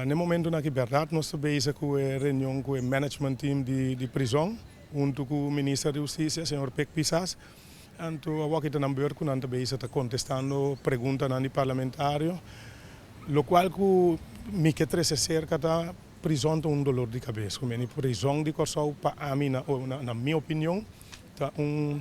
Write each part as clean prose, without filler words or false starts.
Na e momentonan aki berdad nos ta bezig cu e reunion cu e management team di prison hunto cu Minister di Husticia, señor Pik Pisas. Anto awor ta nan beurt cu nan ta bezig ta contestando preguntanan di parlamentario. Locual cu mi kier trece cerca ta prison ta un dolor di cabes. Como prison di Corsou, pa ami, na mi opinion, ta un,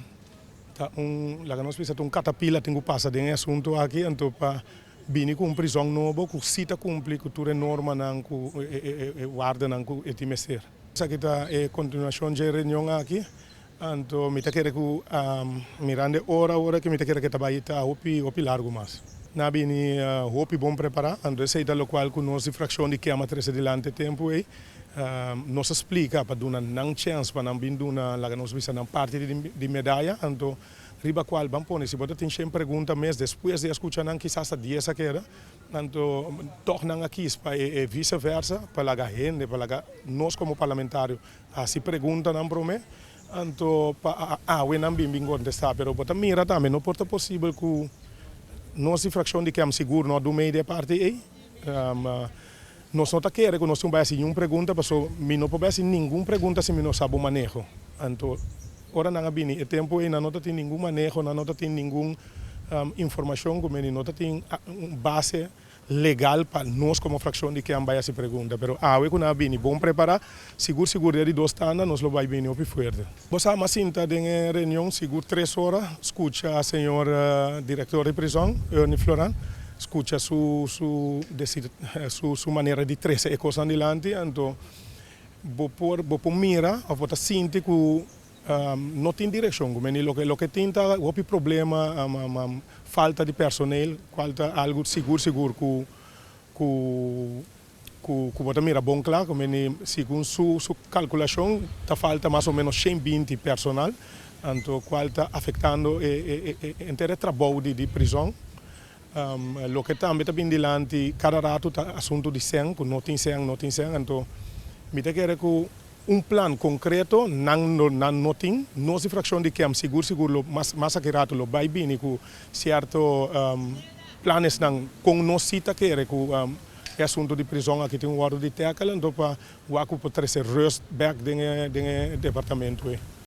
laga nos bisa, un caterpillar tin cu pasa den asunto aki, anto pa bini cu un prison nobo, cu si ta cumpli cu tur normanan cu e waardenan cu e tin mester. Esaki ta e continuacion di reunion aki. Anto mi ta kere cu mirando ora ora cu mi ta kere cu ta ta hopi hopi largo mas. Nan a bini hopi bon prepara, anto esey ta locual cu nos fraccion di KEM a trece dilanti tempo ey. Nos a splica pa duna nan chance pa nan bin duna, laga nos bisa, nan parti di medaya, anto riba cual ban pone si bo tin 100 pregunta mes, despues di scucha nan kisas ta 10 a keda, anto toch nan a kies pa e vice versa, pa laga hende, pa laga nos como parlamentario haci preguntanan prome, anto pa awe nan bin contesta. Pero bo ta mira tambe, no por ta posibel cu nos fraccion di KEM sigur no do meio de parte ei. Nos no ta kere cu nos no bay haci ningun pregunta, paso mi no por haci ningun pregunta si mi no sabi maneho. Anto, ora nan a bini, e tempo ey no tin ningun maneho, no tin ningun informacion, como no tin un base legal pa nos como fraccion di KEM bay haci pregunta. Pero awe cu nan a bini bon prepara, sigur sigur di dos tanda nos lo bay bini hopi fuerte. Bo sa, m'a sinta den reunion sigur 3 ora, scucha señor director di prison, Ernie Floran, scucha su manera di trece e cos adilanti, anto bo por mira, of bo ta sinti cu no tin direccion, como loke tin ta hopi problema, falta di personal, cual ta algo sigur sigur cu bo ta mira bon cla, como segun su calculacion, ta falta mas o menos 120 personal, anto cual ta afectando e henter trabou di prison. Loke tambe ta bin dilanti cada rato ta asunto di cen, cu no tin cen, no tin cen, anto mi ta kere cu un plan concreto nan no tin. Nos fraccion di KEM sigur sigur lo mas aki rato lo bay bini cu cierto plannan cu nos si ta kere cu e asunto di prison aki tin un wordo di tackle, anto pa wak por trece rust back den departamento.